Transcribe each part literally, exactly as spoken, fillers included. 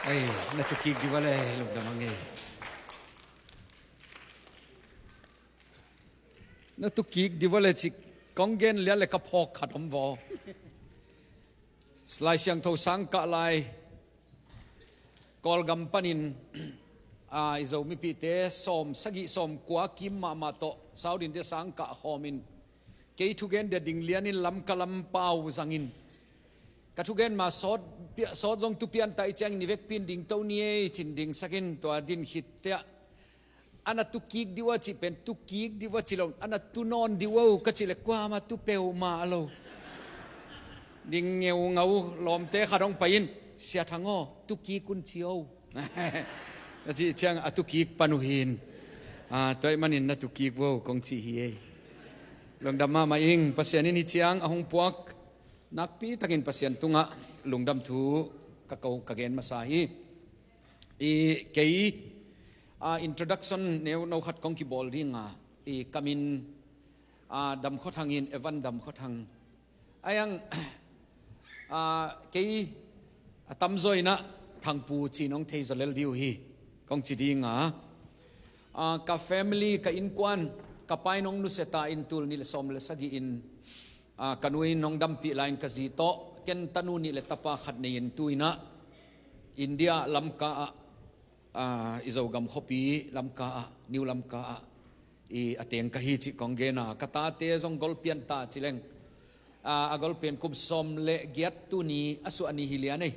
Ei, na tukik di vale, lungdam ang ei. Na tukik di vale ci kong gen lian le ka phawk khat om vaw. Lai Siangtho sang kah lai Kawlgam panin, a, i Zomipihte sawm sagih sawm kua kim mahmah tawh South India sang kah khawmin kei thugen dia ding lianin Lamka lampau zangin ka thugen ma sawt, pia-, sawt zong tu pian ta i ciangin i vekpin ding to ni ei cin ding sakin tua din khit tiah a na tukik di uh a cih pen tukik di uh a ci lo, a na tu nawn di uh a uh ka cih le kuama tu peuhmah lo. Ding ngeungau lawmte khat hong pai in, Sia Thang aw, tukik un ci o. A cih ciang a tukik pan uh hin. A, tua ahih manin na tukik vo kong ci hi ei. Lungdam mahmah ing, Pasian in hi ciang a hong puak nakpi takin Pasian tungah lungdam thu ka ko ka gen masa hi. I kei, a, introduction neu no khat kong kibawl ding a, i ka min, a, Dam Khua Thang in, Evan Dam Khua Thang. Ayang, a, kei a tamzaw inah Thangpu ci nong thei zaw lel di uh hi kong ci ding a, a, ka family, ka innkuan, ka pa in hong nusia ta in tul nih le sawm le sagih in, a, ka nu in hong dampih lai in ka zi tawh ken tanu nih le tapa khat nei in tu inah India Lamka ah, a, i Zogam khuapi Lamka ah, New Lamka ah i a teng ka hi cih kong gen a, ka tate zong golpian ta ci leng, a, a golpen kum sawm le giat tuni a suah ni hi lian ei.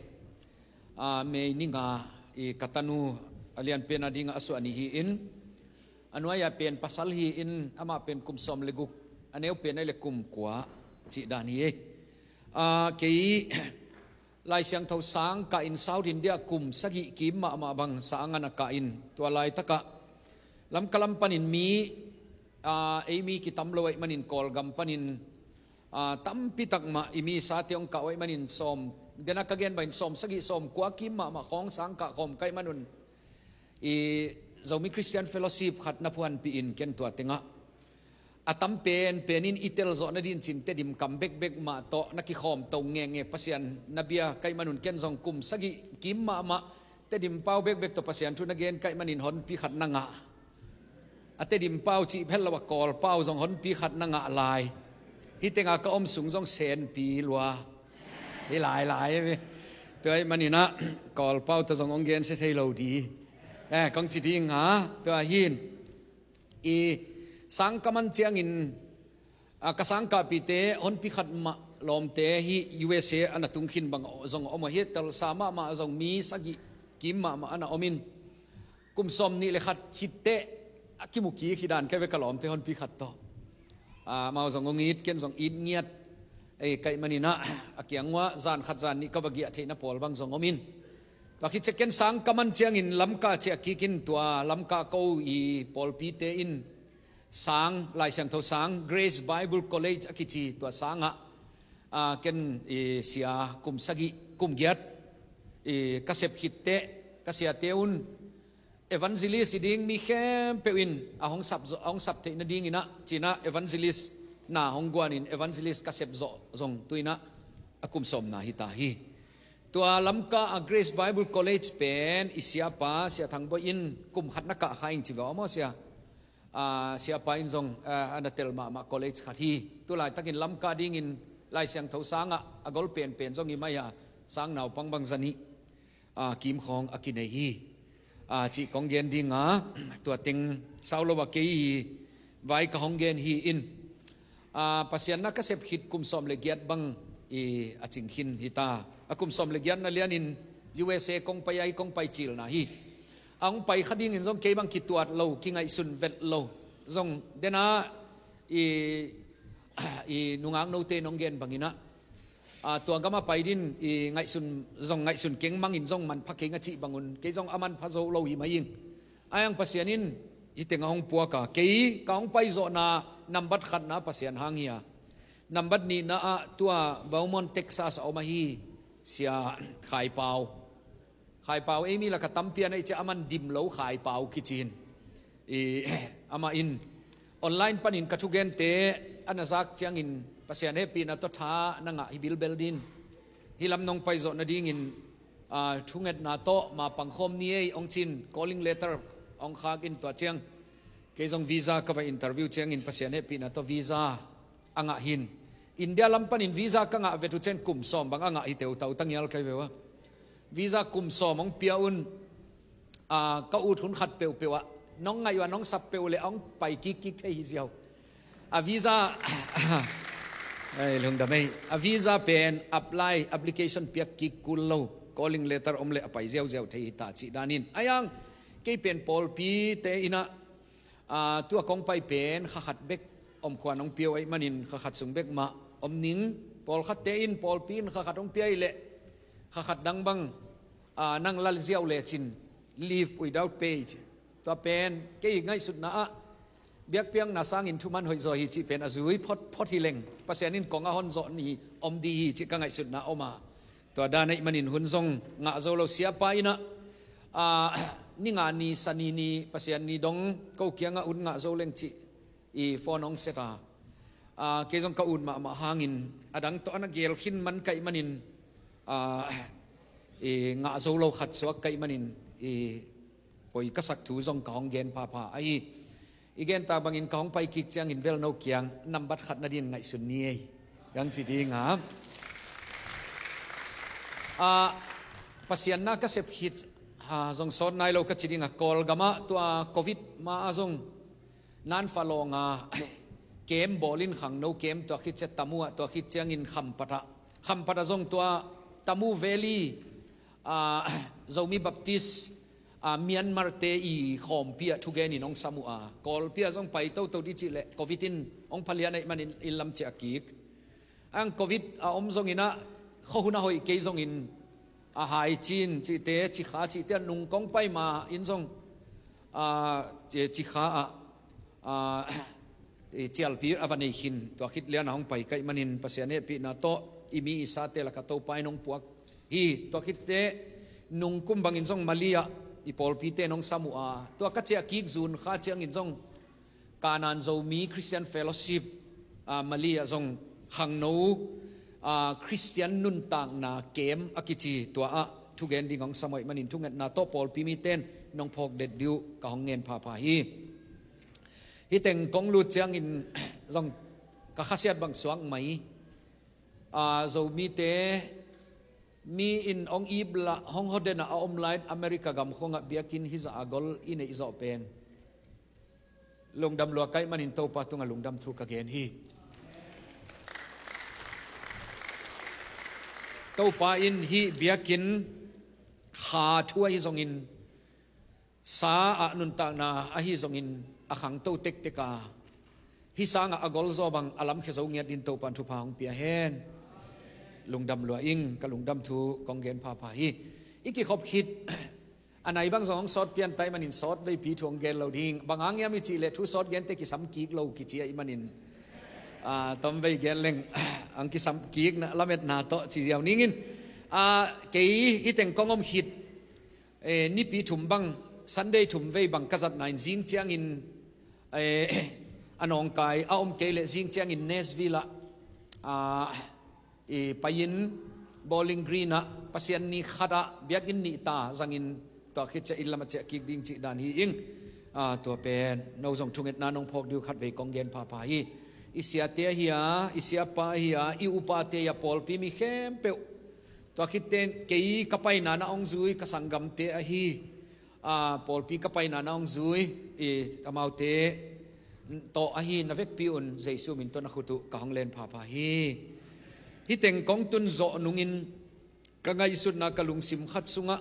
A, May ni nga i ka tanu a lianpen a dingah a suah ni hi in, a nuai a pen pasal hi in amah pen kum sawm le guk, a neu pen a le kum kua cih dan hi ei. A, kei Lai Siangtho sang kah in South India kum sagih kim mahmah bang sang a na kah in tua laitakah Lamka lam panin mi, a, ei mi kitam lo ahih manin Kawlgam panin, a, tampi tak mah i mi sate hong kah uh ahih manin sawm, dena ka gen bangin sawm sagih sawm kua kim mahmah khawng sang kah khawm ka hih manun i Zomi Christian Fellowship khat na phuanpih in ken tua tengah a tam penpen in i tel zawh nadin cin Tedim kam bekbek mah tawh na kikhawm to ngekngek Pasian na bia ka hih manun ken zong kum sagih kim mahmah Tedim pau bekbek tawh Pasian thu na gen ka hih manin honpi khat na ngah. A Tedim pau cih phel lo a Kawl pau zong honpi khat na ngah lai. Hih tenga ka om sung zong senpi lua hi lailai. Tua ahih maninah Kawl pau tawh zong hong gensia thei lo di. Eh, kong ci ding a, tua hin i sang ka man ciangin, a, ka sangkahpihte honpi khat mah lawmte hi U S A a na tung khin bang zong om ahi, telsa mahmah zong mi sagih kim mahmah a na om in, kum sawm nih le khat khitteh a kimu kik hi dan ka ve ka lawmte honpi khat tawh. A, amau zong hong it, ken zong it ngiat. Ei, ka hih maninah a kiang uah zan khat zan nih ka va giah theihna pawl bang zong om in. Tua khit ciah ken sang ka man ciangin Lamka ciah kik in tua Lamka ko i pawlpite in sang, Lai Siangtho sang, Grace Bible College a kici tua sangah, a, ken i sia kum sagih, kum giat i ka sep khitteh ka siate un evangelist i ding mi khempeuh in a hong sap zawh, a hong sap theih nadinginah cinah evangelist na hong guanin evangelist ka sep zawh zong tuinah a kum sawmna hi ta hi. Tua Lamka a Grace Bible College pen i siapa Sia Thang Bawi in kum khat na kah kha ing ci veu a maw sia? A, siapa in zong, a, a na tel mahmah college khat hi. Tulaitakin Lamka dingin Lai Siangtho sangah a gol penpen zong i mai a sang naupang bang zanih, a, kim khawng a kinei hi. A, cih kong gen ding a, tua teng sau lo a kei vai ka hong gen hi in. A, Pasian na ka sep khit kum sawm le giat bang i a cing khin hi ta. A kum sawm le giat na lianin U S A kong pai a hi kong pai cilna hi. A hong pai kha dingin zong kei bang kituat lo, kingaihsun vet lo. Zong dena i, i nungak note nong gen banginah, a, tua gama pai din i ngaihsun, zong ngaihsun keng mangin zong manpha keng a cih bangun kei zong a manpha zo lo hi mai ing. Ayang Pasian in hih teng a hong puak a, kei ka hong paizawhna nambat khatna Pasian hang hi a, nambat nihna ah tua Beaumont, Texas a om ahi Sia Khai Pau. Khai Pau ei mi laka tampi a na i ciah a man dim lo Khai Pau kici in. I, amah in online panin ka thugente a na zak ciangin Pasian hehpihna tawh tha na ngah hi bilbel din. Hih lam nong paizawh nadingin Aa, thungetna tawh ma pangkhawm ni ei hong cin, calling letter hong khak in, tua ciang kei zong visa ka va interview ciangin Pasian hehpihna tawh visa a ngah hin. India lam panin visa ka ngah vet uh ciang kum sawm bang a ngah hi teu tau tangial kai veu a. Visa kum sawm hong pia un, aa, ka ut hun khat peuhpeuh ah nong ngaih uh a nong sap peuh le hong pai kikkik thei hi ziau. A visa, ei, lungdam ei. A visa pen apply, application piak kik kul lo. Calling letter om le a pai ziauziau thei hi ta cih danin. Ayang, kei pen pawlpite innah, aa, tua kong pai pen kha khat bek om khuan hong pia uh ahih manin kha khat sung bek mah om ning. Pawlkhatte in pawlpi in kha khat hong pia ih leh kha khat dang bang, aa, nang lal ziau lecin leave without pay ci. Tua pen kei ngaihsutna ah biakpiakna sangin thuman hoih zaw hi cih pen a zui photphot hi leng, Pasian in kong a hon zawh ni om di hi cih ka ngaihsutna om a. Tua dan ahih manin hun zong ngah zo lo. Siapa innah, aa, ni nga ni, Sani ni, Pasian ni dong ko kiangah hun ngah zo leng cih i phone hong set a. Aa, kei zong ka ut mahmah hangin a dang tawh a na gel khin man ka hih manin, aa, i ngah zo lo khat suak ka hih manin i poi ka sak thu zong ka hong gen phapha ahi. I gen tak bangin ka hong pai kik ciangin bel no kiang nambat khat nadin ngaihsun ni ei, kong ci ding a. Aa, Pasian na ka sep khit, ha, zong sawt nai lo ka ci ding a, Kawlgam ah tua covid ma-a zong nanfa lawng a kem bawlin khangno kem, tua khit ciang Tamu ah, tua khit ciangin Khampat ah, Khampat ah zong tua Tamu Valley, aa, Zomi Baptist, aa, Myanmar te i khawmpi ah thugenin hong sam uh a. Kawlpi ah zong pai toto di cih leh covid in hong phalian ahih manin inn lam ciah kik. Ang covid a om zongin ah, khuahun a hoih kei zongin a hai cin cihte, cikha cihte ah nung kong pai ma in zong, aa, ci-, cikha ah, aa, i cialpi a va nei khin, tua khit lian a hong pai ka hih manin Pasian hehpihna tawh i mi i sate lakah Topa in hong puak hi. Tua khitte nungkum bangin zong Mali ah i pawlpite in hong sam uh a, tua ka ciah kik June kha ciangin zong Kanan Zomi Christian Fellowship, aa, Mali ah zong khangno, aa, Christian nuntakna kem a kici tua ah thugen ding hong sam uh ahih manin thungetna tawh pawlpi mite in nong phawk det dih uh ka hong ngen phapha hi. Hih teng kong lut ciangin zong ka khasiat bang suak mai. Aa, Zomite mi in hong ip lah hong hawden ah a om lai-in America gam khawngah biakinn hizah a gol i neih zawh pen lungdam lua ka hih manin Topa tungah lungdam thu ka gen hi. Topa in hih biakinn kha thu ahi zongin, sa ah nuntakna ahi zongin a khangto tektek a, hih sangah a golzaw bang a lamkhia zo ngiat dingin Topa in thupha hong pia hen. Lungdam lua ing, ka lungdam thu kong gen phapha hi. I kikhop khit a nai bang zong hong sawt pian ta ahih manin sawt veipi thu hong gen lo ding. Bang hang hiam i cih leh thu sawt gente kisam kik lo kici ahih manin, aa, tom vei gen leng hong kisam kikna lametna tawh ci ziau ning in, aa, kei hih teng kong om khit, eh, nipi thum bang, Sunday thum vei bang ka zatna in zing ciangin, eh, a nawngkai a om kei leh zing ciangin Nashville ah, aa, i pai-in Bowling Green ah Pasian ni khat ah biakinn nih ta zangin tua khit ciah inn lam a ciah kik ding cih dan hi ing. Aa, tua pen no zong thungetna nong phawk dih uh khatvei kong gen phapha hi. I siate ahi a, i siapa ahi a, i upate ahi a, pawlpi mi khempeuh, tua khitte in kei ka paina na hong zui ka sanggamte ahi, aa, pawlpi ka paina na hong zui, i, amaute tawh ahi na vekpi un Jesu min tawh na khut uh ka hong len phapha hi. Hih teng kong tun zawh nungin ka ngaihsutna ka lungsim khat sungah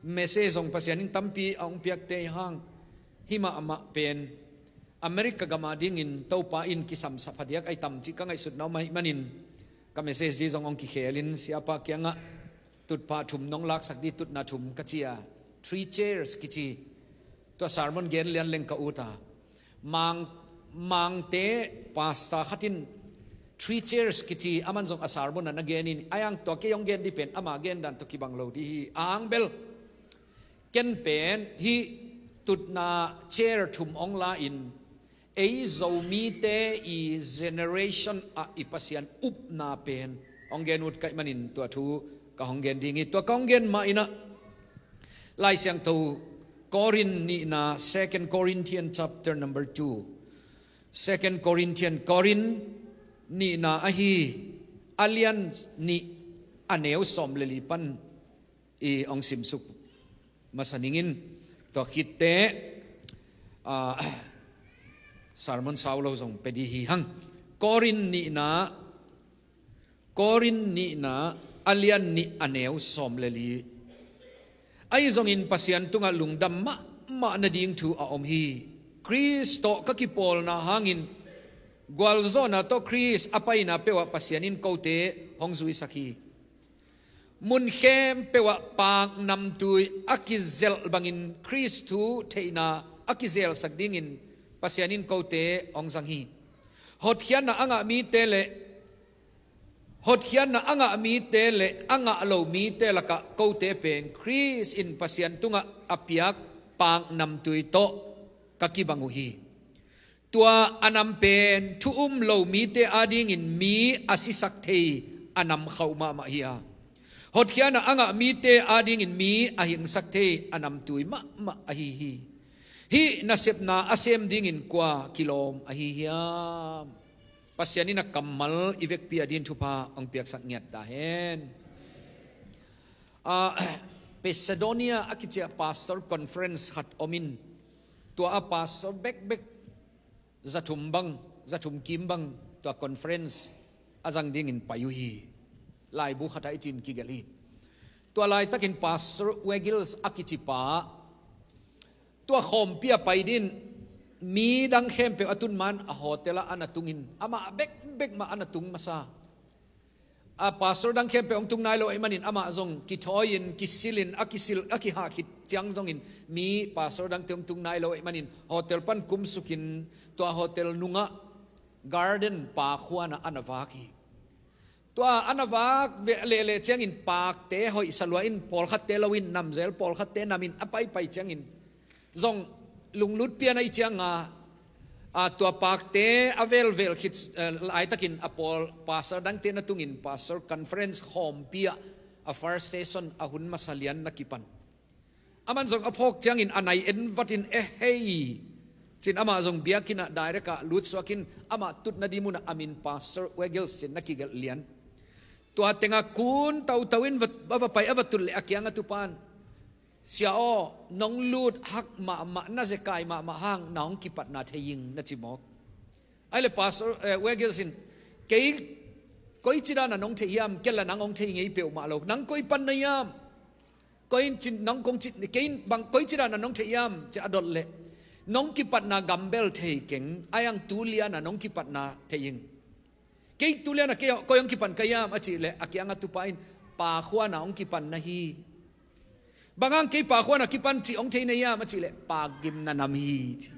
message zong Pasian in tampi a hong piakte ahi hang, hih mahmah pen America gam a dingin Topa in kisam sa phadiak ahi tam cih ka ngaihsutna om ahih manin ka message dih zong hong kikhelin siapa kiangah tutphah thum nong laksak dih, tutna thum ka ci a, three chairs kici. Tua sermon gen lian leng ka ut a, Mang, Mangte pastor khat in three chairs kici aman zong a sermon ah na gen in, a hiang tua kei hong gen dih pen ama gen dan tawh kibang lo dih hi. A hang bel ken pen hih tutna chair thum hong la-in ei Zomite i generation ah i Pasian upna pen hong gen ut ka hih manin tua thu ka hong gen ding hi. Tua ka hong gen mah in ah Lai Siangtho Korin nihna, Second Corinthian chapter number two, Second Corinthian, Korin nihna ahi, a lian nih, a neu sawm le li pan i hong simsuk masa ning in, tua khitteh, ah, sermon sau lo zong pe dih hi hang. Korin nihna, Korin nihna, a lian nih, a neu sawm le li. Ahi zongin Pasian tungah lungdam mahmah nading thu a om hi. Khrist tawh ka kipawlna hangin gualzawhna tawh Khrist a paina peuhah Pasian in kote hong zuisak hi. Mun khempeuh ah paknamtui a kizelh bangin Khrist thu theihna a kizelsak dingin Pasian in kote hong zang hi. Hotkhiatna a ngah mite le, hotkhiatna a ngah mite le a ngah lo mite lakah kote pen Khrist in Pasian tungah a piak paknamtui tawh ka kibang uh hi. Tua a nam pen thu um lo mite adingin mi a sisak thei a nam khauh mahmah hi a, hotkhiatna a ngah mite adingin mi a hingsak thei a namtui mahmah ahi hi. Hih nasepna a sem dingin kua kilawm ahi hiam? Pasian in a kammal i vekpi a din thupha hong piaksak ngiat ta hen. Ah, Macedonia a kici a pastor conference khat om in, tua a pastor bekbek zathum bang, zathum kim bang tua conference a zang dingin pai uh hi. Laibu khatah i cin kigelh hi. Tua laitakin Pastor Wegils a kicipa tua khawmpi a pai din, mi dang khempeuh a tun man a hotel ah a na tungin, amah bekbek mah a na tung masa. A pastor dang khempeuh hong tung nai lo ahih manin amah zong kithawi-in, kisil-in, a kisil, a kihah khit ciang zongin mi pastor dangte hong tung nai lo ahih manin hotel pan kumsukin tua hotel nungah garden pakhuanah a na vak hi. Tua a na vak ve lehleh ciangin pakte hoihsa lua in, pawlkhatte lo in namzel, pawlkhatte nam in a paipai ciangin zong lunglut pian ahih cianga, a, tua pakte a velvel khit, eh, laitakin a pawl pastor dangte na tungin pastor conference khawmpi ah a first session a hun masa lian na kipan. Aman zong a phawk ciangin a nai en vatin, "Eh hei," cin amah zong biakinn ah direct ah lutsuakin amah tutna ding munah a min Pastor Wegels cin na kigelh lian. Tua tengah kun tautau in va, a va pai a va tut leh a kiang a tupan, "Sia aw, nong lut hak mahmah, na zekai mahmah hang na hong kipatna thei ing," na ci mawk. Ahih leh Pastor, eh, Wegils in, "Kei koi ci dana nong thei hiam, kei la nang hong thei ngei peuhmah lo, nang koi pan na hiam? Koi in cin nong kong ci, kei in bang koi ci dana nong thei hiam?" ci a dot leh, "Nong kipatna gambel thei keng, a iang tu liana nong kipatna thei ing." "Kei tu liana kei, koi hong kipan ka hiam?" a cih leh a kiang a tupa in, "Pakhuana hong kipan na hi." "Bang hang kei pakhuana kipan cih hong thei na hiam?" a cih leh, "Pakgimna nam hi," ci.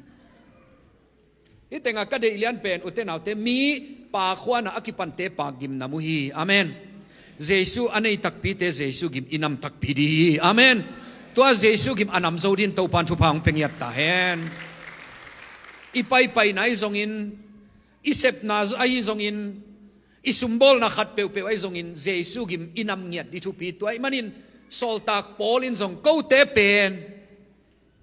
Hih tengah ka deih lian pen, ute naute, mi pakhuana a kipante pakgimna mu hi. Amen. Jesu a nei takpite Jesu gim i nam takpi dih hi. Amen. Tua Jesu gim a nam zo din Topan thupha hong pia ngiat ta hen. I paipaina ahi zongin, i sepna ahi zongin, i sumbawlna khat peuhpeuh ahi zongin Jesu gim i nam ngiat dih thupi. Tua ahih manin Sawltak Paul in zong, "Kote pen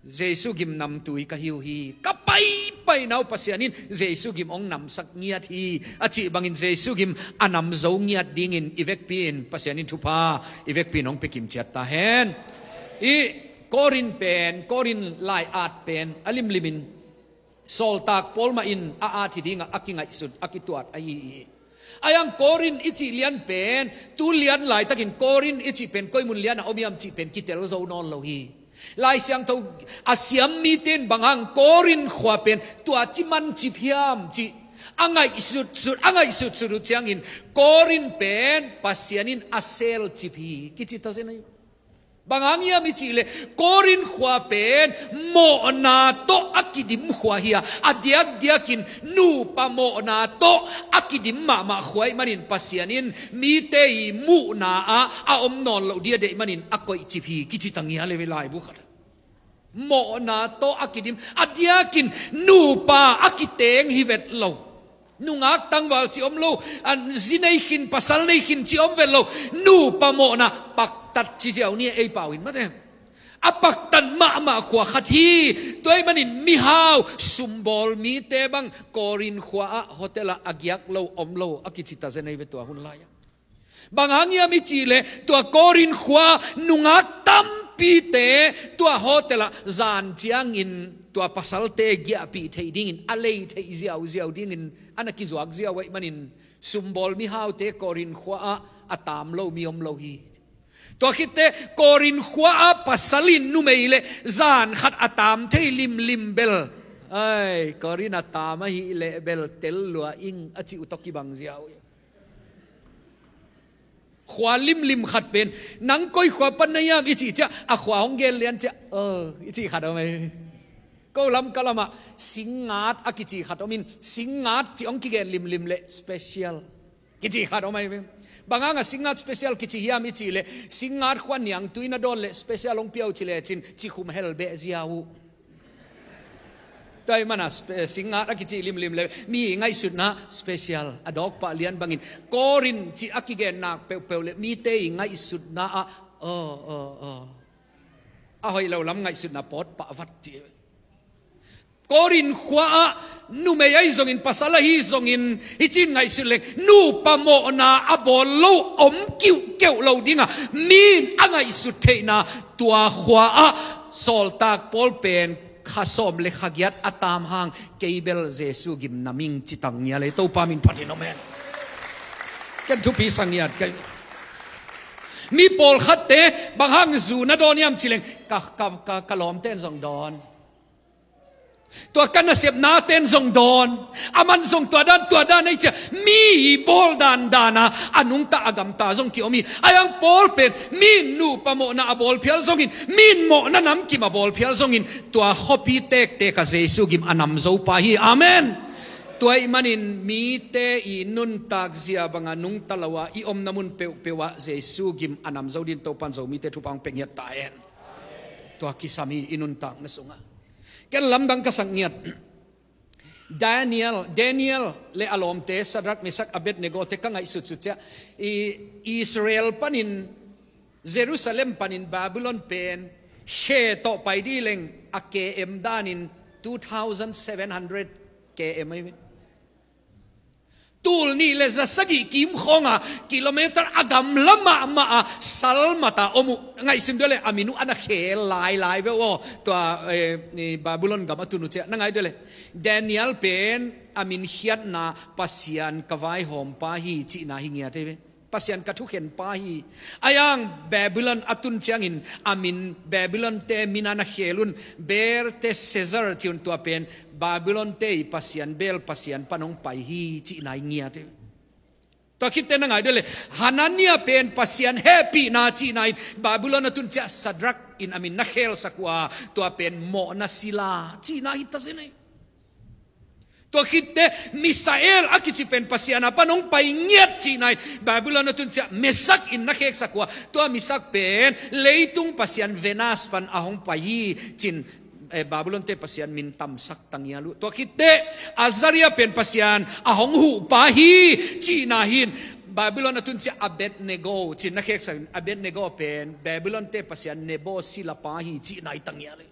Jesu gim namtui ka hi uh hi. Ka paipaina uh Pasian in Jesu gim hong namsak ngiat hi," a cih bangin Jesu gim a nam zo ngiat dingin i vekpi in Pasian in thupha i vekpi in hong pia kimciat ta hen. I Korin pen, Korin lai-at pen a limlimin Sawltak Paul mah in a at hi dingah a kingaihsut, a kituat ahi hi. A iang Korin i cih lian pen, tu lian laitakin Korin i cih pen koi mun liana om hiam cih pen kitel zo nawn lo hi. Lai Siangtho a siam mite in bang hang Korin khua pen tua ci mancip hiam cih a ngaihsutsut, a ngaihsutsut uh ciangin Korin pen Pasian in a selcip hi, kici ta zen ahi. Bang hang hiam i cih leh Korin khua pen mawhna tawh a kidim khua hi a, a diakdiakin nupa mawhna tawh a kidim mahmah khua ahih manin Pasian in mite i muhna ah a om nawn loh ding a deih manin a koihcip hi, kici ta ngial hi ve laibu khat. Mawhna tawh a kidim, a diakin nupa a kiteng hi vet lo. Nungak tangval ci om lo, a zi nei khin, pasal nei khin ci om vet lo. Nupa mawhna paktat ci ziau ni ei pau in mate. A paktat mahmah khua khat hi. Tua ahih manin mihau sumbawl mite bang Korin khua ah hotel ah a giak lo om lo a kici ta zen ei ve tua hun lai-ah. Bang hang hiam i cih leh tua Korin khua nungak tampite tua hotel ah zan ciangin tua pasalte giahpih theih dingin a lei theih ziauziau dingin a na kizuak ziau ahih manin sumbawl mihaute Korin khua ah a tam lo mi om lo hi. Tua khitteh Korin khua ah pasal in numei le zan khat a tam thei limlim bel, ai, Korin a tam ahih leh bel tel lua ing a cih uh tawh kibang ziau hi. Khua limlim khat pen, nang koi khua pan na hiam i cih ciah a khua hong gen lian ciah, oh, i cih khat om ei. Ko Lamka lamah singngat a kici khat om in, singngat cih hong kigen limlim leh special kici khat om ei ve. Bang hang a singngat special kici hiam i cih leh singngat khua niangtui na dawn leh special hong pia uh ci lecin cikhum hel beh ziau uh. Tua ahih manin spe-, singngat a kici limlim le mi ngaihsutna special a dawk pah lian bangin Korin cih a kigen nak peuhpeuh le mite i ngaihsutna ah, oh, oh, oh, a hoih lo lam ngaihsutna pawt pah vat cih. Korin khua ah numei ahi zongin pasal ahi zongin hicin ngaihsut leng nupa mawhna a bawl lo om kiuhkeuh lo dingah mi in a ngaihsut theihna tua khua ah sawltak Paul pen kha sawm le kha giat a tam hang kei bel Jesu gim na ming ci tang ngial ei, Topa min phat in om hen. Ken thupi sa ngiat kei. Mi pawlkhatte bang hang zu na dawn hiam ci leng ka, ka, ka, ka lawmten zong dawn. Tua ka nasepnaten zong dawn. Aman zong tua dan, tua dan ei ciah mi bawl dandan a a nungta a gamta zong kiom hi. Ahi hang Paul pen mi in nupa mawhna a bawl phial zongin, mi in mawhna namkim a bawl phial zongin, tua khuapi tektek ah Jesu gim a nam zo pa hi. Amen. Tua ahih manin mite i nuntak zia banga nungta lo a i omna mun peuhpeuh ah Jesu gim a nam zo dingin Topan Zomite thupha hong pia ngiat ta hen. Tua kisam hi i nuntakna sungah. Ken lamdang ka sak ngiat. Daniel, Daniel le a lawmte Sadrak, Mesak, Abednego te ka ngaihsutsut ciah i Israel panin Jerusalem panin Babylon pen khe tawh pai dih leng a K M danin two thousand seven hundred K M ahi ve. Tul nih le za sagih kim khawnga kilometer a gamla mahmah a salmata om uh. Ngaihsun dih le a min uh a na khel lailai ve uh aw. Tua, eh, Babylon gam a tun uh ciah na ngai dih le Daniel pen a min khiatna Pasian ka vaihawmpa hi cihna hi ngiat hi ve. Pasian ka thukhenpa hi. Ahi hang Babylon a tun ciangin a min Babylon te min a na khel un. Belteshazzar ci un, tua pen Babylon te i pasian bel pasian pan hong pai hi cihna hi ngiat hi. Tua khitte na ngai dih le Hanania pen Pasian hehpihna cihna in Babylon a tun ciah Sadrak in a min na khelsak uh a, tua pen mawhna sila cihna hi ta zen hi. Tua khitte Misael a kici pen Pasian a pan hong pai ngiat cihna in Babylon a tun ciah Mesak in na kheksak uh a, tua Mesak pen leitung pasian Venus pan a hong pai hi cin, eh, Babylon te pasian min tamsak ta ngial uh. Tua khitte Azaria pen Pasian a hong huhpa hi cihna hi in Babylon a tun ciah Abednego cin na kheksak in Abednego pen Babylon te pasian Nebo silapa hi cihna hi ta ngial hi.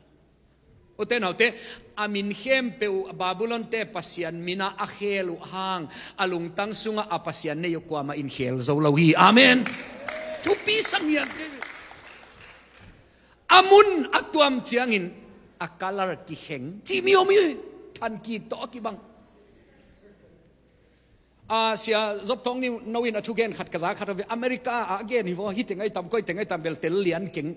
Ute naute, a min khempeuh uh Babylon te pasian min a a khel uh hang a lungtang sungah a pasian nei uh kuamah in khel zo lo hi. Amen. Thupi sa ngiat hi. A mun a tuam ciangin a color kikheng cih mi om hi. Thankik tawh a kibang. A, Sia Zop Thawng Ni No in a thugen khat ka za khat a ve, America a a gen hi vaw, hih teng ahi tam, koi teng ahi tam bel tel lian keng.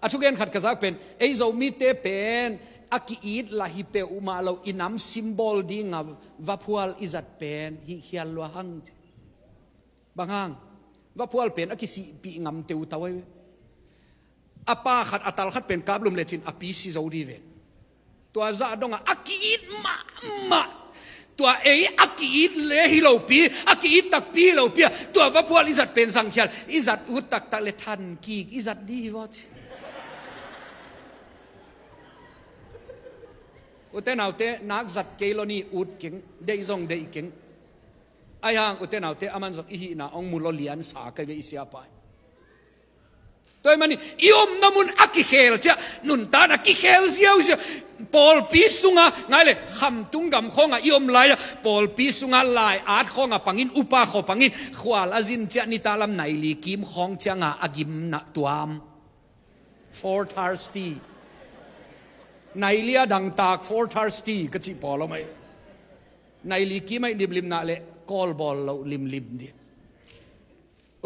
A thugen khat ka zak pen ei Zomite pen a ki-it lah hi peuhmah lo, i nam symbol dinga vaphual i zat pen hih khial lua hang ci. Bang hang? Vaphual pen a kisihpih ngamte uh tau ahi ve. A pa khat a tal khat pen kaplum lecin a pi si zo dih ve. Tua zah dongah a ki-it mahmah. Tua ei a ki-it le hi lopi, a ki-it takpi hi lopi a, tua vaphual i zat pen zangkhial i zat uh taktak le thankik i zat dih hi vaw ci. Ute naute, nak zat kei lo ni, ut keng, deih zong deih keng. Ahi hang ute naute, aman zong i hihna hong mu lo lian sa kei ve i siapa hi. Tua ahih manin i omna mun a kikhel ciah, nuntak a kikhel ziauziau. Pawlpi sunga ngai le, khamtung gam khawnga i om lai-ah, pawlpi sunga lai-at khawnga pangin, upa khaw pangin, khual a zin ciah nitak lam nai li kim khawng cianga a gimna tuam. Four thirty. Nai li a dangtak four thirty ka cih pawl om ahi. Nai li kim ahi limlimna le kawlbawl loh limlim dih.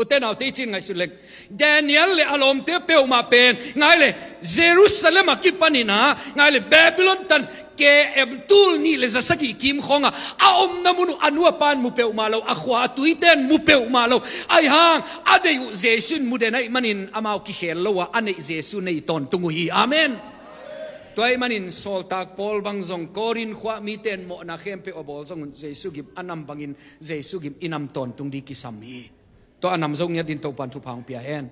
Ute naute, i cin ngaihsut leng, Daniel le a lawmte peuhmah pen ngai le, Jerusalem a kipanin ah ngai le, Babylon tan K M tul nih le za sagih kim khawnga a omna mun uh a nu a pan mu peuhmah lo, a khua a tuiten mu peuhmah lo. Ahi hang a deih uh Jesu in mu den ahih manin amau kikhel lo a, a neih Jesu nei tawntung uh hi. Amen. Tua ahih manin sawltak Paul bang zong Korin khua mite in mawhna khempeuh a bawl zong un Jesu gim a nam bangin Jesu gim i nam tawntung ding kisam hi. Tua a nam zo ngiat dingin Topan thupha hong pia hen.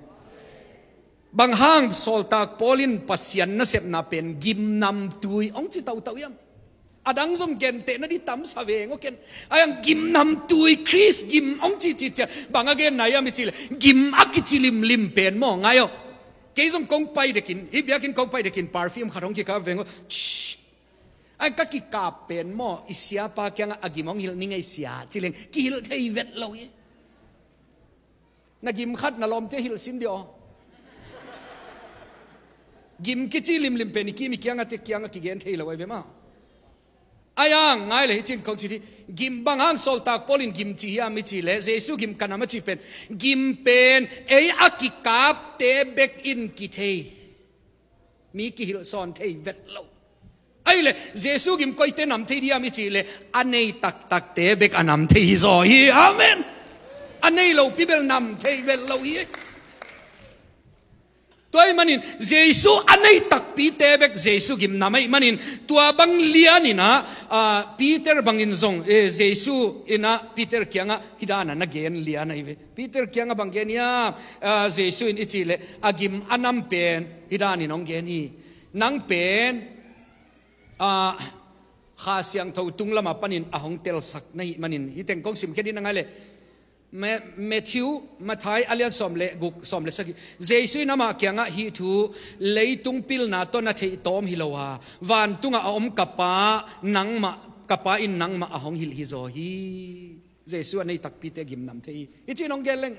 Bang hang sawltak Paul in Pasian nasepna pen gimnamtui hong ci tautau hiam? A dang zong gentehna ding tamsa veng aw ken. Ahi hang gimnamtui, Khrist gim hong cihcih ciah bang a genna hiam i cih leh, gim a kici limlim pen maw, ngai aw. Kei zong kong pai dekin, hih biakinn kong pai dekin perfume khat hong kikap veng aw. Shh. Ahi ka kikap pen maw, i siapa kiangah a gim hong hilh ni ngei sia ci leng kihilh thei vet lo hi. Na gim khat na lawmte hilh sin dih aw. Gim kici limlim pen i kim i kiangahte kiangah kigen thei lo ahi ve maw. Ahi hang ngai le, hih cin kong ci dih. Gim, bang hang sawltak Paul in gim ci hiam i cih leh, Jesu gim ka nam a cih pen, gim pen ei a kikapte bek in kithei. Mi kihilh sawn thei vet lo. Ahih leh Jesu gim koite nam thei ding hiam i cih leh, a nei taktakte bek a nam thei hi zaw hi. Amen. A nei lopi bel nam thei vet lo hi. Tua ahih manin Jesu a nei takpite bek Jesu gim nam ahih manin, tua bang lianin ah, ah, Peter bangin zong, eh, Jesu in ah Peter kiangah hih dan a na gen lian ahi ve. Peter kiangah bang gen hiam, ah, Jesu in i cih leh, a gim a nam pen hih danin hong gen hi. Nang pen, ah, Kha Siangtho tung lamah panin a hong telsak na hih manin, hih teng kong simkhia dih, na ngai leh, Ma-, Matthew, Matthai a lian sawm le guk, sawm le sagih. Jesu in amah kiangah, hih thu leitung pilna tawh na theih tawm hi lo a, vantungah a om ka Pa nangmah, ka Pa in nangmah a hong hilh hi zaw hi. Jesu a nei takpite gim nam thei hi. Hih cin hong gen leng,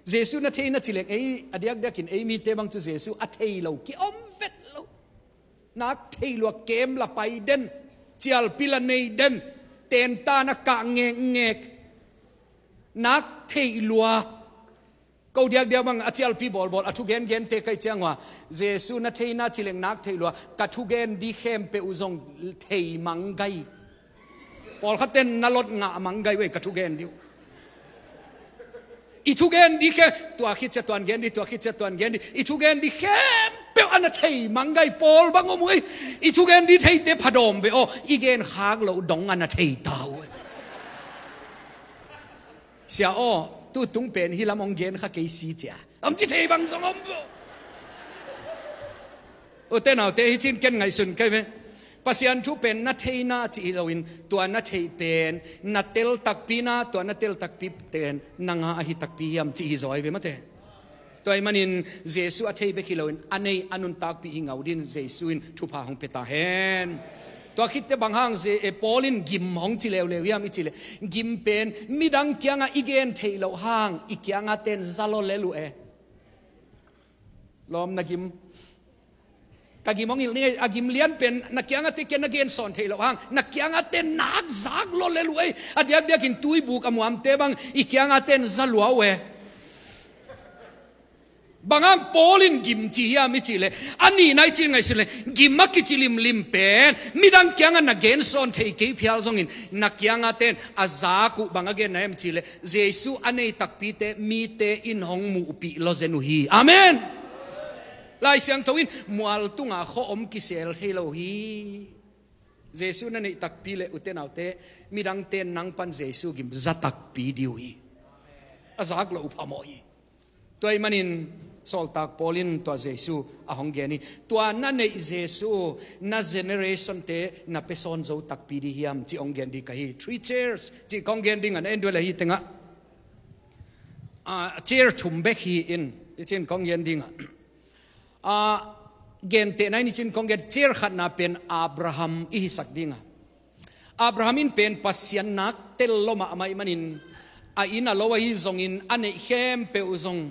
Jesu na thei na ci leng, ei a diakdiakin ei mite bang cu Jesu a thei lo ki-om vet lo. Nak theih lua, kem la pai den, cialpi la nei den, tenta na kah ngekngek. Nak theih lua. Ko diakdiak bang a cialpi bawlbawl, a thugen gente ka hih ciang ua, Jesu na thei na ci leng nak theih lua, ka thugen ding khempeuh uh zong thei mang gai. Pawlkhat ten na lot ngah mang gai uh ei, ka thugen ding uh. I thugen ding khe, tua khit ciah tuan gen ding, tua khit ciah tuan gen ding. I thugen ding khempeuh a na thei mang gai pawl bang om uh ei. I thugen ding theite phadawm ve aw, i gen khak loh dong a na thei ta uh ei. Sia aw, tu tung pen hih lam hong gen kha kei si cia. Om ci thei bang zong om bo. Ute naute, hih cin ken ngaihsun kei ve. Pasian thu pen na theihna cih hi loin, tua na theih pen, na tel takpina, tua na tel takpi pen nanga ahi takpi hiam cih hi zaw hi ve mate. Tua ahih manin Jesu a thei bek hi loin, a nei a nuntakpih hi ngau dingin Jesu in thupha hong pia ta hen. Tua khitte bang hang Je-, eh, Paul in gim hong ci leuleu hiam i cih leh, gim pen midang kiangah i gen theih loh hang, i kiangah ten za lawlel uh e. Lawm, na gim. Ka gim hong hilh ni ngei, a gim lian pen na kiangahte kiang na gen sawn theih loh hang, na kiangahte nak zak lawlel uh ei. A diakdiakin tuibuk a muamte bang i kiangahte za lua uh e. Bang hang Paul in gim ci hiam i cih leh, a nihna i cih ngaihsun leh, gim a kici limlim pen midang kiangah na gen sawn thei kei phial zongin, na kiangahte a zak uh, bang a genna hiam cih leh, Jesu a nei takpite mite in hong muhpih lawzen uh hi. Amen. Lai Siangtho in mual tungah khua om kisel thei lo hi. Jesu na neih takpi leh ute naute, midangte in nang pan Jesu gim za takpi ding uh hi. A zak loh uh phamawh hi. Tua ahih manin Sawltak Paul in tua Jesu a hong gen hi. Tua na neih Jesu na generation te na pia sawn zo takpi ding hiam cih hong gen ding ka hi. Three chairs cih kong gen ding a, na en duh leh hih tengah, ah, chair thum bek hi in, i cih kong gen ding a. Ah, gentehna in i cih kong gen, chair khatna pen Abraham i hisak ding a. Abraham in pen Pasian nak tel lua mahmah ahih manin, a inn a lo ahi zongin a neih khempeuh zong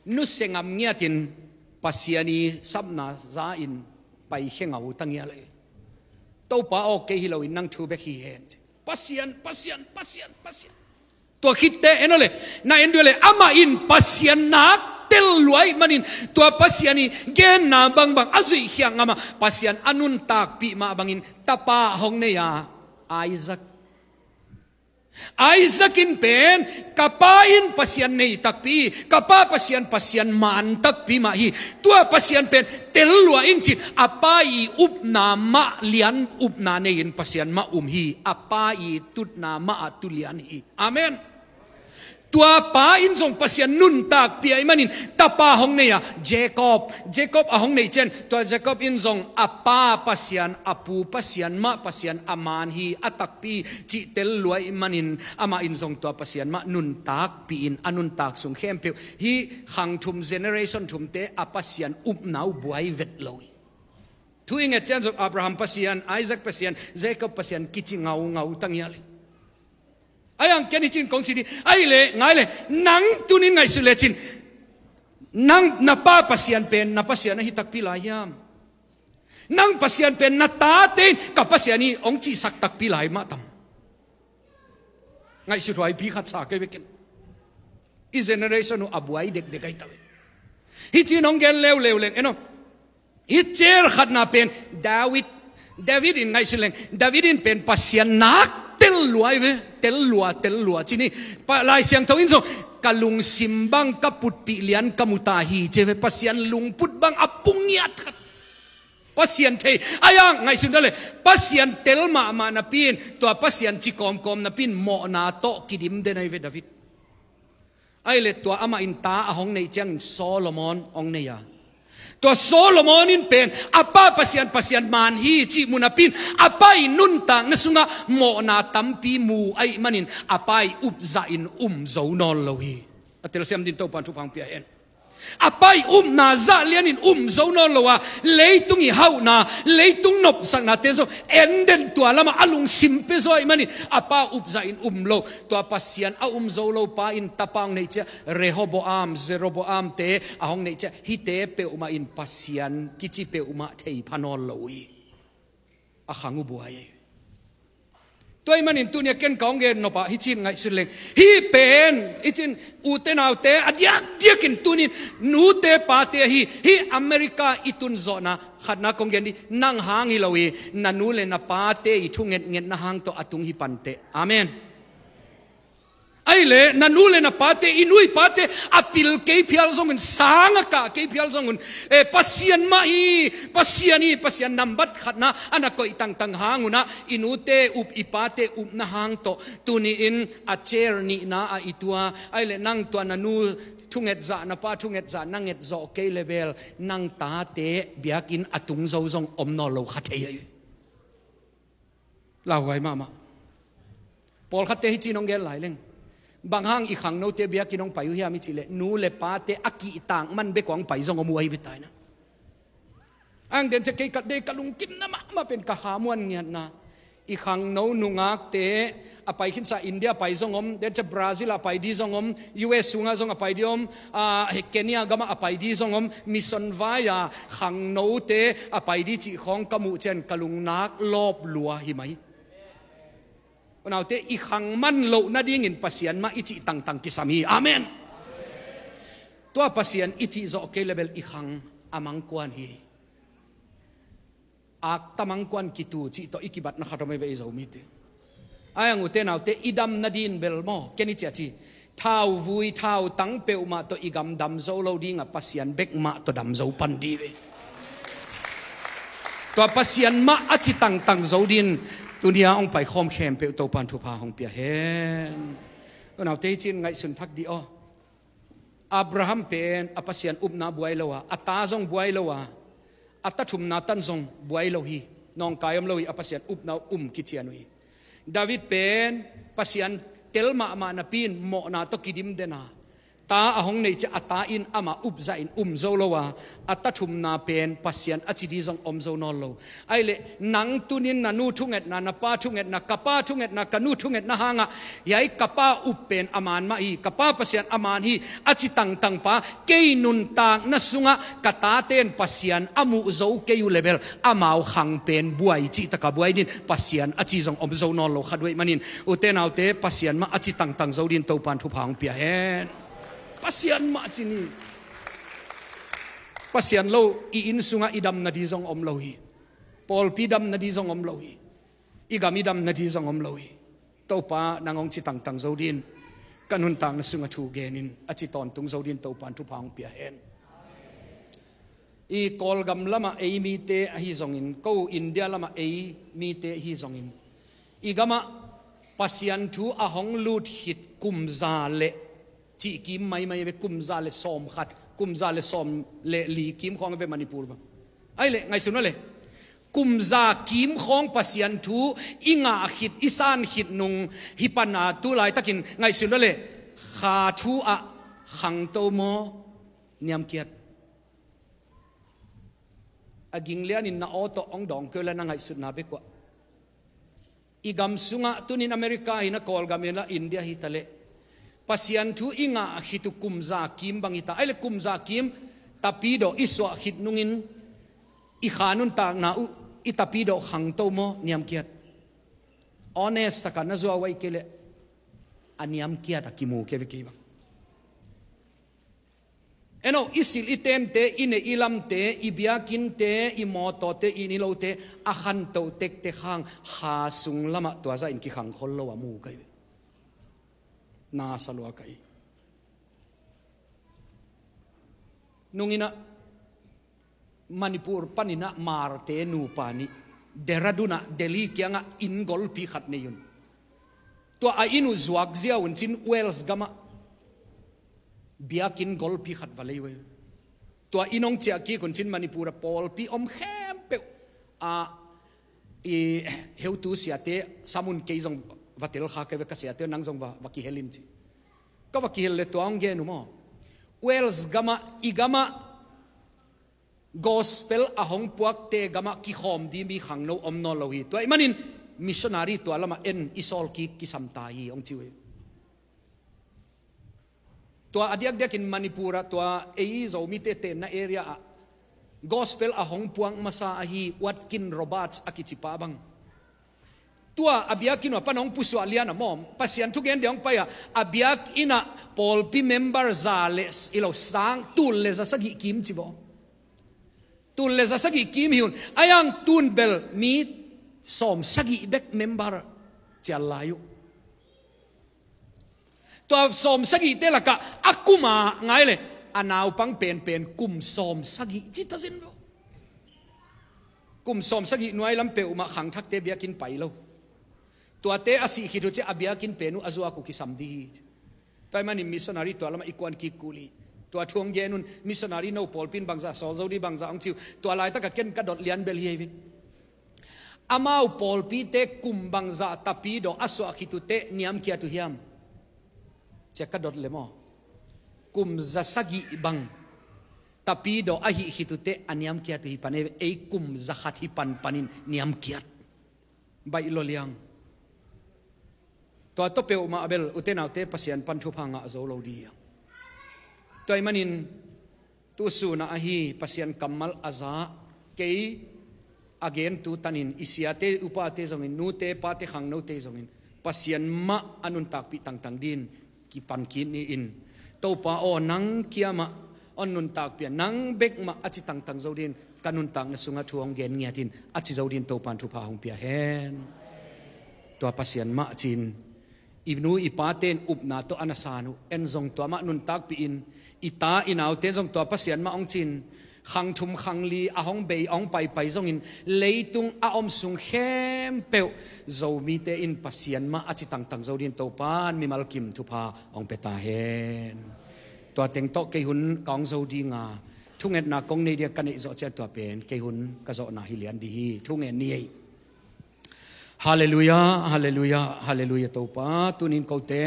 nusia ngam ngiatin Pasian i sapna za-in paikhia ngau ta ngial hi. Topa aw, kei hi loin nang thu bek hi hen. Pasian, Pasian, Pasian, Pasian. Tua khit teh en aw leh, na en duh leh, amah in Pasian nak tel lua ahih manin, tua Pasian i genna bangbang a zuihkhiak ngam a, Pasian a nuntakpih mah bangin tapa hong nei a, Isaac. Isaac in pen, ka pa in Pasian nei takpi, ka pa Pasian, Pasian man takpi mah hi. Tua Pasian pen tel lua ing ci-in, a pa i upna mah lian upna nei-in Pasian mah um hi. A pa i tutna mah ah tu lian hi. Amen. Tua pa in zong Pasian nuntakpih ahih manin tapa hong nei a, Jacob. Jacob a hong neih ciang, tua Jacob in zong a pa Pasian, a pu Pasian mah Pasian a man hi, a takpi cih tel lua ahih manin, amah in zong tua Pasian mah nuntakpih in, a nuntak sung khempeuh hih khang thum, generation thumte a Pasian upna uh buai vet lo hi. Thu i nget ciang zong Abraham Pasian, Isaac Pasian, Jacob Pasian kici ngaungau ta ngial hi. Ahi hang ken hi cin kong ci ding. Ahih leh, ngai leh, nang tuni-in ngaihsut lecin, nang na pa Pasian pen na Pasian ahi takpi lai hiam? Nang Pasian pen na tate in ka Pasian hi hong cihsak takpi lai mah tam? Ngaihsut huaipi khat sa kei ve ken. I generation uh a buai dekdek ahi ta ve. Hi cin hong gen leuleu leng, en aw. Hih chair khatna pen David. David in ngaihsun leng, David in pen Pasian nak tel lua hi ve. Tel lua, tel lua ci-in hi. Pa, Lai Siangtho in zong, ka lungsim bang ka putpih lian ka mu ta hi ci hi ve. Pasian lungput bang a pung ngiat khat. Pasian thei. Ahi hang ngaihsun ta leh, Pasian tel mahmah napi-in, tua Pasian ci kawmkawm napi-in mawhna tawh kidim den ahi ve David. Ahih leh tua amah in ta a hong neih ciangin Solomon hong nei a. Tua Solomon in pen a pa Pasian, Pasian man hi cih mu napi-in, a pa i nuntakna sungah mawhna tampi mu ahih manin, a pa i up zahin um zo nawn lo hi. A telsiam dingin Topa'n thupha hong pia hen. A pa i upna zah lianin um zo nawn lo a, leitung i hauhna, leitung nopsaknate zong en den, tua lamah a lungsim pia zaw ahih manin a pa up zahin um lo. Tua Pasian a um zo lo pa in tapa hong neih ciang, Rehoboam, Jeroboam-te a hong neih ciang, hihte peuhmah in Pasian kici peuhmah thei pha nawn lo hi. A khang uh buai hi. Tua ahih manin tuni-a ken ka hong gen nop ah hi cin ngaihsun leng, hih pen hi cin, ute naute, a diakdiakin tuni-in nute pate ahi, hih America i tun zawhna, khatna kong gen ding, nang hang hi lo hi, na nu le na pate i thungetngetna hang tawh a tung hi pan teh. Amen. Ahih leh na nu le na pate, i nu i pate a pil kei phial zongun, sang a kah kei phial zongun, eh, Pasian mah hi, Pasian hi, Pasian nambat khatna a na koih tangtang hangun ah, i nute up, i pate upna hang tawh tuni-in a chair nihna ah i tu a. Ahih leh nang tua na nu thungetzah, na pa thungetzah na nget zawh kei leh bel, nang tate biakinn a tung zo zong om nawn lo kha thei ahi. Lauhuai mahmah. Pawlkhatte hi cin hong gen lai leng, bang hang i khangnote biakinn hong pai uh hiam i cih leh, nu le pate a kihtak man bek uh hong pai zong om uh ahi ve tai na. Ang den ciang kei ka, dei ka lungkimna mahmah pen ka hamuan ngiatna, i khangno nungakte a pai khinsa, India pai zong om, den ciang Brazil a pai ding zong om, U S sungah zong a pai ding om, ah, Kenya gamah a pai ding zong om, mission vai-a khangnote a pai ding cih khawng ka muh ciang ka lungnak lawp lua hi mai. Unaute, i khang man loh nadingin Pasian mah i cih tangtang kisam hi. Amen. Tua Pasian i cih zawh kei leh bel i khang a mangkuan hi. Akta mangkuan kitu cih tawh i kibatna khat om ahi ve, i Zomite. Ahi hang ute naute, i dam nading bel maw, ken i ciah ci, thauvui thautang peuhmah tawh i gam dam zo lo ding a, Pasian bek mah tawh dam zo pan ding ve. Tua Pasian mah a ci tangtang zo dingin tuni-a hong paikhawm khempeuh Topa'n thupha hong pia hen. Unaute, hi cin ngaihsun thak dih aw. Abraham pen a Pasian upna buai lo a, a ta zong buai lo a, a ta thumna tan zong buai lo hi. Nawngkai om lo hi, a Pasian upna um kician uh hi. David pen Pasian tel mahmah napi in mawhna tawh kidim den a, ta a hong nei ciang a ta in amah upzah in um zo lo a, a ta thumna pen Pasian a ci ding zong om zo nawn lo. Ahih leh nang tuni-in na nu thungetna, na pa thungetna, ka pa thungetna, ka nu thungetna hangah, hiai ka pa up pen a man mah hi, ka pa Pasian a man hi, a ci tangtang pa, kei nuntakna sungah ka tate in Pasian a muh zo kei uh leh bel, amau khang pen buai cih tak a buai ding, Pasian a ci zong om zo nawn lo kha uh ahih manin, ute naute, Pasian mah a ci tangtang zo ding Topan thupha hong pia hen. Pasian mah ci ni. Pasian lo i inn sungah i dam nading zong om lo hi. Pawlpi dam nading zong om lo hi. I gam i dam nading zong om lo hi. Topa nang hong ci tangtang zo ding, ka nuntakna sungah thu gen in, a ci tawntung zo ding Topan thupha hong pia hen. I Kawlgam lamah ei mite ahi zongin, ko India lamah ei mite ahi zongin, i gamah Pasian thu a hong lut khit kum za leh, cih kim maimai ve, kum za leh sawm khat, kum za leh sawm leh li kim khawng ve Manipur bang. Ahih leh ngaihsun un leh, kum za kim khawng Pasian thu i ngah khit, i san khit nung hi pan a, tu laitakin ngaihsun un leh, kha thu ah khangto maw, niamkiat? A ging lianin na aw tawh hong dawng kei uh leh, na ngaihsutna bek uah. I gam sungah tuni-in America hi in a, Kawlgam hi in a, India hi ta leh, Pasian thu i ngah khit uh kum za kim bang hi ta. Ahih leh kum za kim Tapidawh i suah khit nungin i kha nuntakna uh, i Tapidawh khangto maw, niamkiat? Honest tak a na zuau ahih kei leh, a niamkiat a kimu kei ve kei bang. En aw, i silh i temte, i neih i lamte, i biakinnte, i mawtawte, i inn i lote, a khantoh tektek hang kha sung lamah tua zahin kikhang khol lo a mu ka hi ve. Na sa lua ka hi. Nung in a, Manipur panin a Hmarte nupa nih Dehradun ah Delhi kiangah inn golpi khat nei un. Tua a inn uh zuak ziau un cin Wales gamah biakinn golpi khat va lei uh hi. Tua inn hong ciah kik un cin Manipur a pawlpi om khempeuh a, i heutu siate sam un, kei zong va tel kha kei ve, ka siate, nang zong va, va kihel in ci. Ka va kihel leh tua hong gen uh maw. Wales gamah, i gamah gospel a hong puakte gamah kikhawm ding mi khangno om nawn lo hi. Tua ahih manin missionary tua lamah en, i sawl kik kisam ta hi hong ci uh hi. Tua a diakdiakin Manipur ah tua ei Zomite tenna area ah gospel a hong puak masa ahi Watkin Roberts a kici pa bang, tua a biakinn uh a pan hong pusuah lian a maw, Pasian thugen dia hong pai a, a biakinn ah pawlpi member za leh, i lo sang, tul leh za sagih kim ci baw. Tul leh za sagih kim hi un. Ahi hang tun bel mi sawm sagih bek member cial lai uh. Tua sawm sagihte lakah a kum a ngai leh, a naupang penpen kum sawm sagih ci ta zen ve. Kum sawm sagih nuai lam peuhmah khangthakte biakinn pai lo. Tuate a sih khit uh ciang a biakinn pen uh a zuak uh kisam ding hi. Tua ahih manin missionary tua lamah i kuan kik kul hi. Tua thu hong gen un, missionary no pawlpi in bangzah sawl zo ding, bangzah hong ci uh. Tua laitak a ken ka dot lian bel hi hi ve. Amau pawlpite kum bangzah Tapidawh a suah khit uh teh niamkiat uh hiam? Ciah ka dot leh maw. Kum za sagih bang Tapidawh a hih khit uh teh a niamkiat uh hi pan e, ei kum za khat hi pan panin niamkiat. Baih lua liang. Tua tawh peuhmah bel ute naute, Pasian pan thupha ngah zo lo ding hi. Tua ahih manin tu sun ah ahi Pasian kammal a za, kei a gentu tanin, i siate upate zongin, nute pate khangnote zongin, Pasian mah a nuntakpih tangtang dingin kipan kik ni in. Topa aw, nang kiangah hong nuntakpih a, nang bek mah a ci tangtang zo dingin ka nuntakna sungah thu hong gen ngiat in, a ci zo dingin Topan thupha hong pia hen. Tua Pasian mah ci-in, i nu i pate in upna tawh a na san uh, en zong tua mah nuntakpih in, i ta i naute zong tua Pasian mah hong ci-in, khang thum khang li a hong bei a hong paipai zongin, leitung a om sung khempeuh Zomite in Pasian mah a ci tangtang zo dingin Topan mimal kim thupha hong pia ta hen. Tua teng tawh kei hun ka hong zo dinga, thungetna kong nei dia ka neih zawh ciat tua pen kei hun ka zawhna hi lian dih hi. Thungen ni ei. Halleluiah, halleluiah, halleluiah. Topa, tunin kote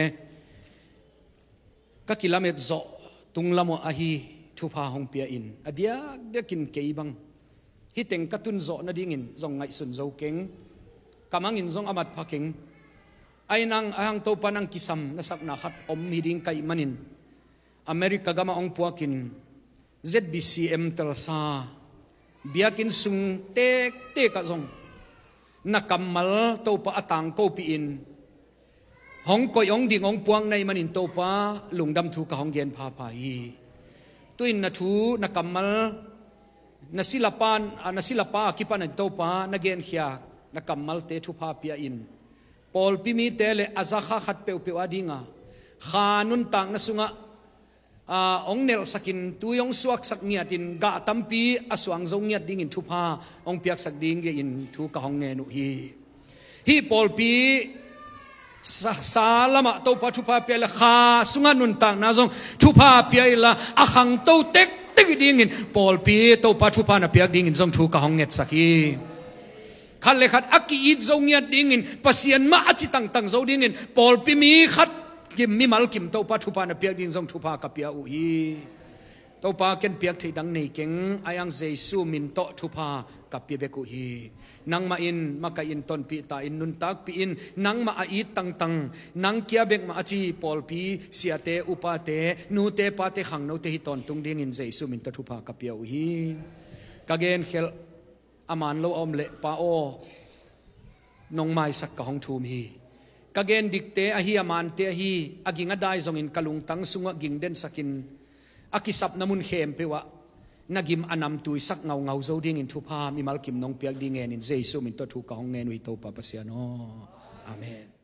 ka kilamet zawh tunglam ahi thupha hong pia in, a diakdiakin kei bang hih teng ka tun zawh nadingin zong ngaihsun zo keng. Ka mangin zong a mat pha keng. Ai nang, a hang Topa nang kisam na sakna khat om hi ding ka hih manin, America gama hong puakin Z B C M telsa biakinn sung tektek ah zong na kammal Topa a tangko pihin hong koih hong ding hong puak na hih manin Topa lungdam thu ka hong gen phapha hi. Tuin na thu, na kammal, na silapa, a, na silapa a kipanin Topa na genkhia na kammalte thupha pia in, pawlpi mite le a zakha khat peuhpeuh a dinga kha nuntakna sungah, a, hong nelhsakin tui hong suaksak ngiatin gah tampi a suang zo ngiat dingin thupha hong piaksak ding gein thu ka hong ngen uh hi. Hih pawlpi sa, sa lamah Topa thupha pia inla, kha sungah nuntakna zong thupha pia inla, a khangto tektek dingin pawlpi Topa thupha na piak dingin zong thu ka hong ngetsak hi. Khat le khat a ki-it zo ngiat dingin, Pasian mah a ci tangtang zo dingin pawlpi mi khat kim, mimal kim Topa thupha na piak ding zong thupha ka pia uh hi. Topa, ken piak theih dang nei keng, a iang Jesu min tawh thupha ka pia bek uh hi. Nangmah in makaih in, tonpih ta in, nuntakpih in, nangmah a it tangtang, nang kia bek mah a ci pawlpi siate, upate, nute pate, khangnote hi tawntung dingin Jesu min tawh thupha ka pia uh hi. Ka genkhelh a man lo a om leh, Pa aw, nong maisak ka hong thum hi. Ka gen dikte ahi, a mante ahi, a ging a dai zongin ka lungtang sungah ging densakin, a kisapna mun khempeuh ah na gim a namtuisak ngaungau zo dingin thupha mimal kim nong piak ding ngenin Jesu min tawh thu ka hong ngen uh hi, Topa Pasian aw. Amen.